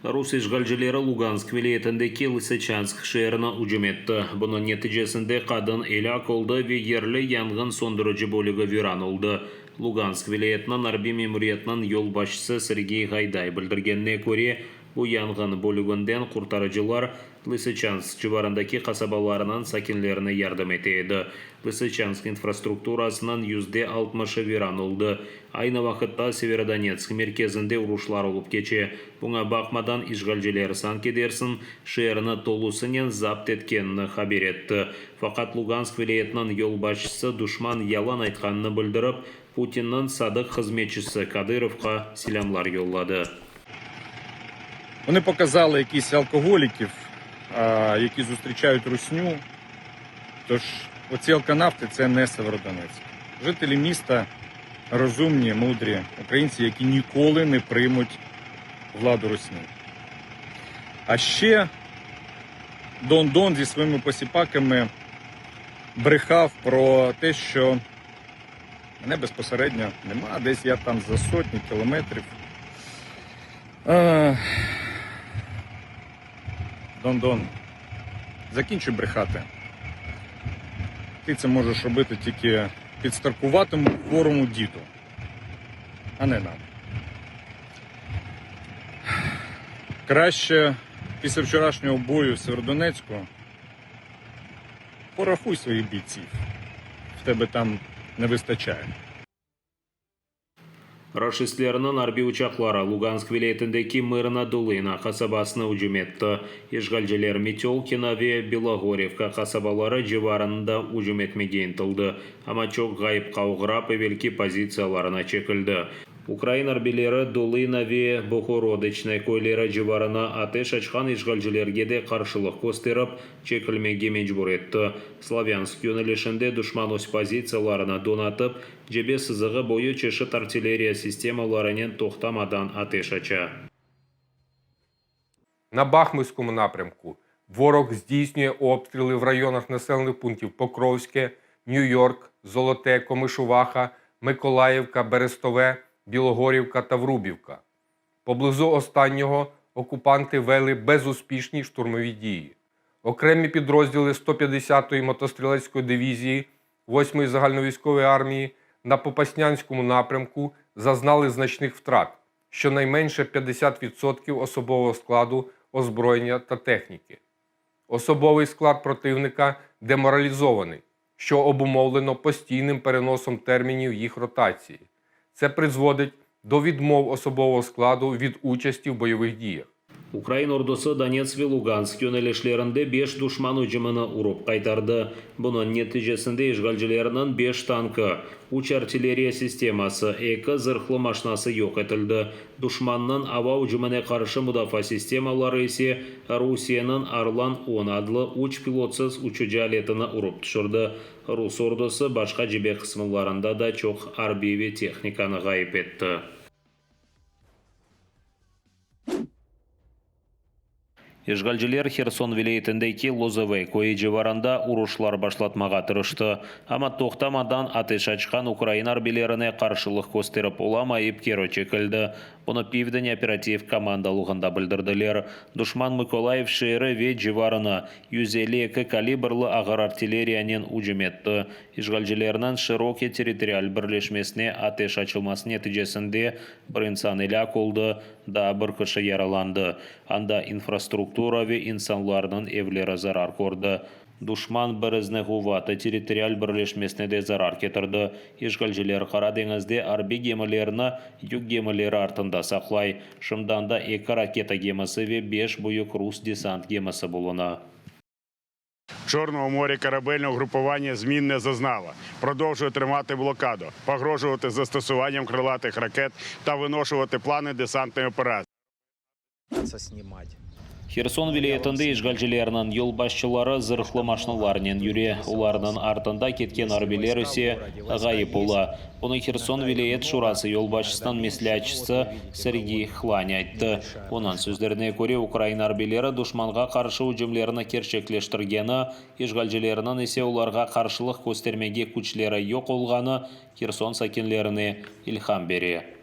Rus işğalcileri Lugansk vilâyetindeki Lısıçansk şeerine ücüm etti. Bunıñ neticesinde qadın elâk oldı ve yerli yanğın söndürici bölügi viran oldı. Lugansk vilâyetiniñ arbiy memuriyetiniñ yolbaşçısı Sergey Gayday bildirgenine köre, bu yanğın bölüginden qurtarıcılar Lısıçansk civarındaki qasabalarnıñ sakinlerine yardım ete edi. Lısıçansk infrastrukturasınıñ 60%-ı viran oldı. Aynı vaqıtta Severodonetsk merkezinde uruşlar olıp keçe. Buña baqmadan, işğalciler, sanki dersiñ, şeerni tolusınen zapt etkenini haber etti. Faqat Lugansk vilâyetiniñ yolbaşçısı duşman yalan aytqanını bildirip, Putinniñ sadıq hızmetçisi Kadırovqa selâmlar yolladı. Вони показали якісь алкоголіків, які зустрічають русню. Тож оці алканавти це не Северодонецьк. Жителі міста розумні, мудрі українці, які ніколи не приймуть владу русні. А ще Дон Дон зі своїми посіпаками брехав про те, що мене безпосередньо нема, десь я там за сотні кілометрів. Дон Дон, закінчуй брехати. Ти це можеш робити тільки підстаркуватому хворому діду, а не нам. Краще після вчорашнього бою в Сєвєродонецьку порахуй своїх бійців. В тебе там не вистачає. Raşistlerniñ arbiy uçaqları Lugansk vilâyetindeki Mırna Dolına qasabasına ücüm etti. İşğalciler Metölkino ve Beloğorevka qasabaları civarını da ücüm etmege ıntıldı, amma çoq ğayıpqa oğrap, evelki pozitsiyalarına çekildi. Ukrain arbiyleri Dolına ve Bohorodıçne köyleri civarına ateş açqan işğalcilerge de qarşılıq kösterip, çekilmege mecbur etti. Slavânsk yönelişinde duşman öz pozitsiyalarını donatıp, cebe sızığı boyu çeşit artilleriya sistemalarınen toqtamadan ateş aça. На Бахмутському напрямку ворог здійснює обстріли в районах населених пунктів Покровське, Нью-Йорк, Золоте, Комишуваха, Миколаївка, Берестове, Білогорівка та Врубівка. Поблизу останнього окупанти вели безуспішні штурмові дії. Окремі підрозділи 150-ї мотострілецької дивізії 8-ї загальновійськової армії на Попаснянському напрямку зазнали значних втрат, щонайменше 50% особового складу, озброєння та техніки. Особовий склад противника деморалізований, що обумовлено постійним переносом термінів їх ротації. Це призводить до відмов особового складу від участі в бойових діях. Ukrain ordusı Donetsk ve Lugansk yönelişlerinde beş duşman ücümini urıp qaytardı. Bunıñ neticesinde işğalcilerniñ beş tankı, üç artilleriya sisteması, eki zırhlı maşinası yoq etildi. Duşmannıñ ava ücümine qarşı mudafaa sistemaları ise Rusiyeniñ Orlan on adlı üç pilotsız uçucı aletini urıp tüşürdi. Rus ordusı başqa cebe qısımlarında da çoq arbiy ve tehnikanı ğayıp etti. İşğalciler Herson vilâyetindeki Lozove köyü civarında uruşlar başlatmağa tırıştı, amma toqtamadan ateş açqan ukrain arbiylerine qarşılıq kösterip olamayıp keri çekildi. Bunı Pivden operativ komandalığında bildirdiler. Duşman Mıkolayiv şeeri ve civarına 152 kalibrlı ağır artilleriyanen ücüm etti. İşğalcilerniñ Şıroke territorial birleşmesine ateş açılması neticesinde bir insan elâk oldı, daa bir kişi yaralandı. Anda infrastruktura ve insanlarnıñ evleri zarar kördi. Duşman Berezneğuvata territorial birleşmesine de zarar ketirdi. İşğalciler Qara deñizde arbiy gemilerni yük gemileri artında saqlay. Şimdi anda eki raketa gemisi ve beş büyük rus desant gemisi buluna. Чорному морі корабельне угрупування змін не зазнало. Продовжує тримати блокаду, погрожувати застосуванням крилатих ракет та виношувати плани десантної операції. Herson vilâyetinde işğalcilerniñ yolbaşçıları zırhlı maşinalarnen yüre, olarnıñ artında ketken arbiyler ise ğayıp ola. Bunı Herson vilâyet şurası yolbaşçısınıñ mesleatçısı Sergiy Hlân ayttı. Onıñ sözlerine köre, ukrain arbiyleri duşmanğa qarşı ücümlerni kerçekleştirgeni, işğalcilerniñ ise olarğa qarşılıq köstermege küçleri yoq olğanı Herson sakinlerine ilham bere.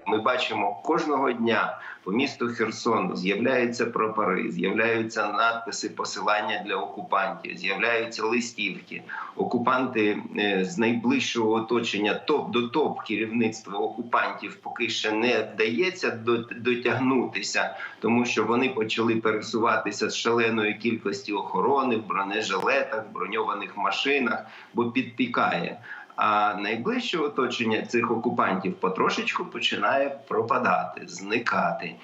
Ми бачимо кожного дня по місту Херсону з'являються прапори, з'являються надписи посилання для окупантів, з'являються листівки. Окупанти е, з найближчого оточення, топ до топ керівництва окупантів, поки ще не вдається до- дотягнутися, тому що вони почали пересуватися з шаленою кількістю охорони в бронежилетах, броньованих машинах, бо підпікає. А найближче оточення цих окупантів потрошечку починає пропадати, зникати.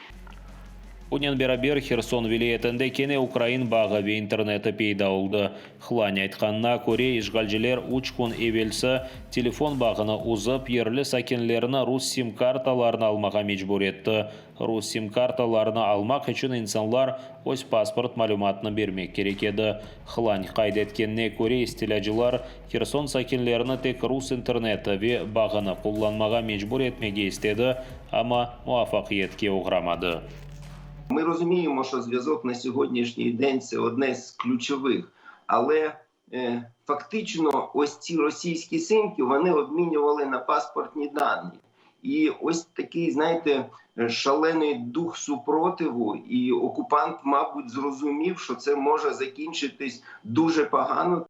Bunen beraber Herson vilâyetinde kene ukrain bağı ve interneti peyda oldı. Hlan aytqanına köre, işğalciler üç kün evelsi telefon bağını üzip, yerli sakinlerni rus sim-kartalarını almağa mecbur etti. Rus sim-kartalarını almaq içün insanlar öz pasport malümatını bermek kerek edi. Hlan qayd etkenine köre, istilâcılar Herson sakinlerini tek rus interneti ve bağını qullanmağa mecbur etmege istedi, amma muvafaqiyetke oğramadı. Ми розуміємо, що зв'язок на сьогоднішній день це одне з ключових, але е, фактично, ось ці російські симки вони обмінювали на паспортні дані. І ось такий, знаєте, шалений дух супротиву, і окупант, мабуть, зрозумів, що це може закінчитись дуже погано,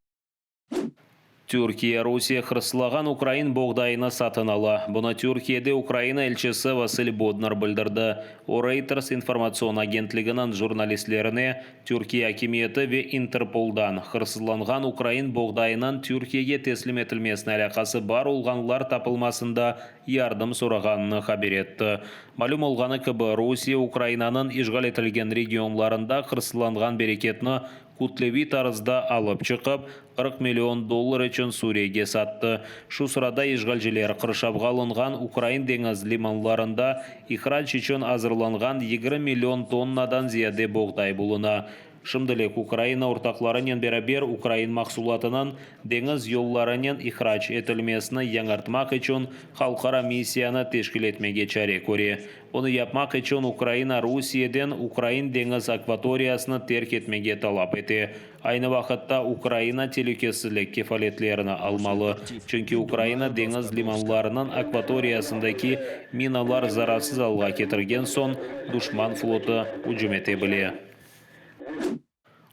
Türkiye Rusiye hırsızlağan ukrain boğdayını satın ala. Bunı Türkiyede Ukraina elçisi Vasıl Bodnar bildirdi. O, Reuters informatsion agentliginiñ jurnalistlerine Türkiye akimiyeti ve İnterpoldan hırsızlanğan ukrain boğdayınıñ Türkiyege teslim etilmesine alâqası bar olğanlar tapılmasında yardım sorağanını haber etti. Malüm olğanı kibi, Rusiye Ukrainanıñ işğal etilgen regionlarında hırsızlanğan bereketni kütleviy tarzda alıp çıqıp, 40 million dollar içün Suriyege sattı. Şu sırada işğalciler qırşavğa alınğan ukrain deñiz limanlarında ihrac içün azırlanğan 20 million tonnadan ziyade boğday buluna. Şimdilik Ukraina ortaqlarınen beraber ukrain mahsulatınıñ deñiz yollarınen ihrac etilmesini yañartmaq içün halqara missiyanı teşkil etmege çare köre. Bunı yapmaq içün Ukraina Rusiyeden ukrain deñiz akvatoriyasını terk etmege talap ete. Aynı vaqıtta Ukraina telükesizlik kefaletlerini almalı, çünki Ukraina deñiz limanlarınıñ akvatoriyasındaki minalar zararsız alğa ketirgen soñ duşman flotu ücüm ete bile.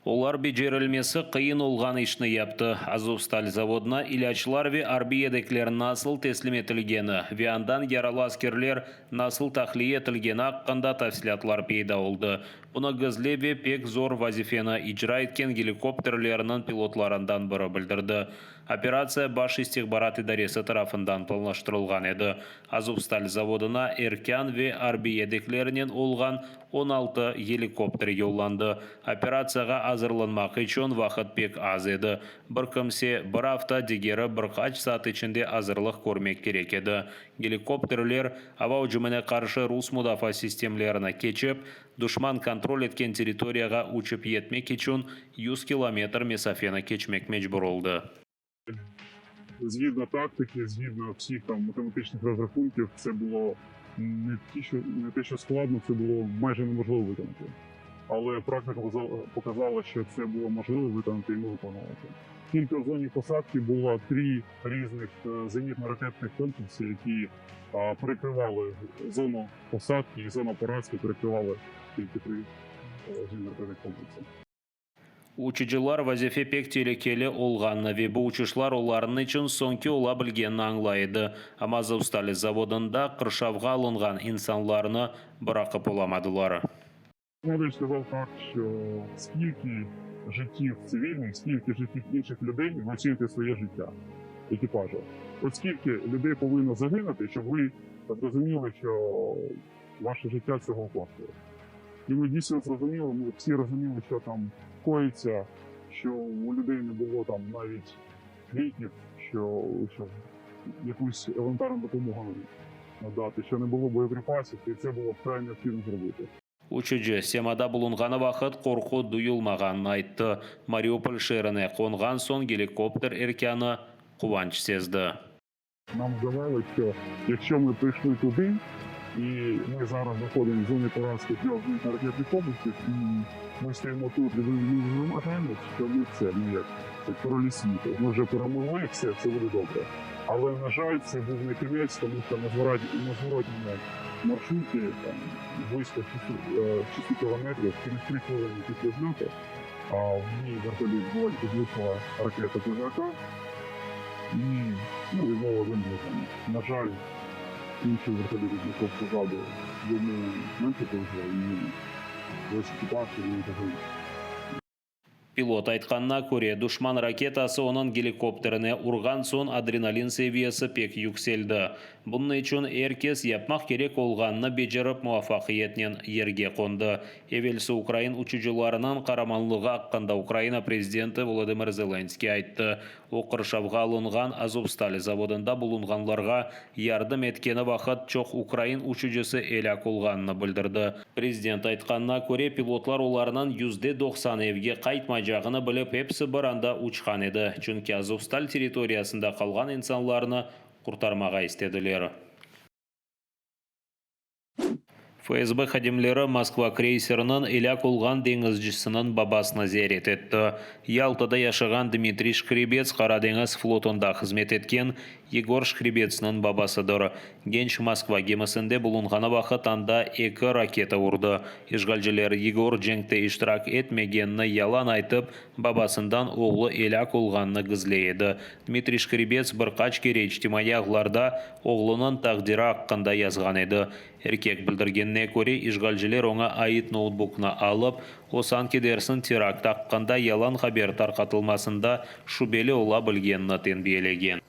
Olar becerilmesi qıyın olğan işni yaptı. Azovstal zavodına ilâclar ve arbiy yedekler nasıl teslim etilgeni ve andan yaralı askerler nasıl tahliye etilgeni aqqında tafsilâtlar peyda oldı. Bunı gizli ve pek zor vazifeni icra etken gelikopterlerniñ pilotlarından biri bildirdi. Operatsiya Baş istihbarat idaresi tarafından planlaştırılğan edi. Azovstal zavodına erkân ve arbiy yedeklernen olğan 16 gelikopter yollandı. Operatsiyağa azırlanmaq içün vaqıt pek az edi. Bir kimse bir afta, digeri bir qaç saat içinde azırlıq körmek kerek edi. Gelikopterler ava ücümine qarşı rus mudafaa sistemlerini keçip, duşman kontrol etken territoriyağa uçıp yetmek içün 100 kilometr mesafeni keçmek mecbur oldı. Згідно тактики, згідно всіх там математичних розрахунків, це було не ті, що не те, що складно, це було майже неможливо виконати. Але практика показала- показала, що це було можливо виконати, і ми виконували це. Тільки в зоні посадки було три різних е, зенітно-ракетних комплекси, які а, перекривали зону посадки і зону поразки перекривали тільки три е, зенітно-ракетних комплекси. Uçucılar vazife pek telükeli olğanını ve bu uçuşlar olarnıñ içün soñki ola bilgenini añlay edi. Amma Azovstal zavodında qırşavğa alınğan insanlarnı bıraqıp olamadılar. Модель сказав так, що скільки життів цивільних, скільки життів інших людей ви оціните своє життя екіпажу. От скільки людей повинно загинути, щоб ви зрозуміли, що ваше життя цього коштує. І ми дійсно зрозуміли, ми всі розуміли, що там коїться, що у людей не було там навіть ліків, що, що якусь елементарну допомогу надати, що не було боєприпасів, і це було вкрай необхідно зробити. Uçucı semada bulunğanı vaqıt qorqu duyulmağanını ayttı. Mariupol şeerine qonğan soñ gelikopter erkânı quvanç sezdi. Нам здавалося, що якщо ми прийшли туди, і ми зараз знаходимося в зоні поразки трьох ракетних комплексів, і ми стоїмо тут, і ми ми вважаємо, що ми це, ну як це королі світу. Ми вже перемогли, все, все буде добре. Але, на жаль, це був не кінець, тому що на зворотньому на зворотньому маршруті там, близько 6 кілометрів, через 3 хвилини після зльоту, а в мій вертоліт була влучила ракета ПЗРК і ну, відмова вимкнення. На жаль, інший вертоліт, який йшов позаду, йому менше повезло, і весь екіпаж він загинув. Pilot aytqanına köre, duşman raketası onıñ gelikopterine urğan soñ adrenalin seviyesi pek yükseldi. Bunıñ içün er kes yapmaq kerek olğanını becerip muvafaqiyetnen yerge qondı. Evelsi ukrain uçucılarınıñ qaramanlığı aqqında Ukraina prezidenti Volodımır Zelenskıy ayttı. O, qırşavğa alınğan Azovstal zavodında bulunğanlarğa yardım etkeni vaqıt çoq ukrain uçucısı elâk olğanını bildirdi. Prezident aytqanına köre, pilotlar olarnıñ 90% evge qaytmaycağını bilip, episi bir anda uçqan edi, çünki Azovstal territoriyasında qalğan insanlarnı qurtarmağa istediler. FSB hadimleri Moskva kreyseriniñ elâk olğan deñizcisiniñ babasını ziyaret etti. Yaltada yaşağan Dmitriy Şkrebets Qara deñiz flotunda hızmet etken Yegor Şkrebetsniñ babasıdır. Genç Moskva gemisinde bulunğanı vaqıt anda eki raketa urdı. İşğalciler Yegor cenkte iştirak etmegenini yalan aytıp, babasından oğlu elâk olğanını gizley edi. Dmitriy Şkrebets bir qaç kere içtimaiy ağlarda oğlunıñ taqdiri aqqında yazğan edi. Erkek bildirgenine köre, işğalciler oña ait noutbuknı alıp, o sanki dersiñ terakt aqqında yalan haber tarqatılmasında şübeli ola bilgenini tenbiyelegen.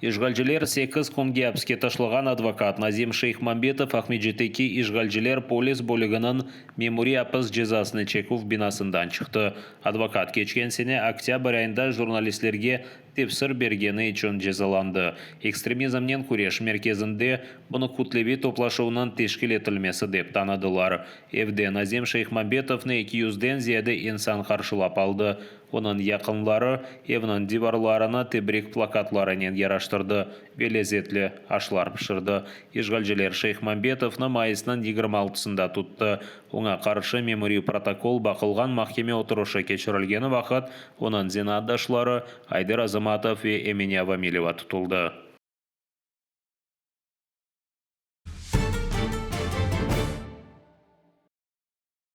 İşğalciler 8 künge apiske taşlağan advokat Nazim Şeyhmambetov Aqmescitteki işğalciler polis bölüginiñ memuriy apis cezasını çeküv binasından çıqtı. Advokat keçken sene oktâbr ayında jurnalistlerge tefsir bergeni içün cezalandı. Ekstremizmnen küreş merkezinde bunı kütleviy toplaşuvnıñ teşkil etilmesi dep tanıdılar. Evde Nazim Şeyhmambetovnı 200-den ziyade insan qarşılap aldı. Onıñ yaqınları evniñ divarlarını tebrik plakatlarınen yaraştırdı ve lezetli aşlar pişirdi. İşğalciler Şeyhmambetovnı mayısnıñ 26-sında tuttı. Oña qarşı memuriy protokol baqılğan mahkeme oturışı keçirilgeni vaqıt onıñ zenaatdaşları Ayder Azamatov ve Emine Avamileva tutuldı.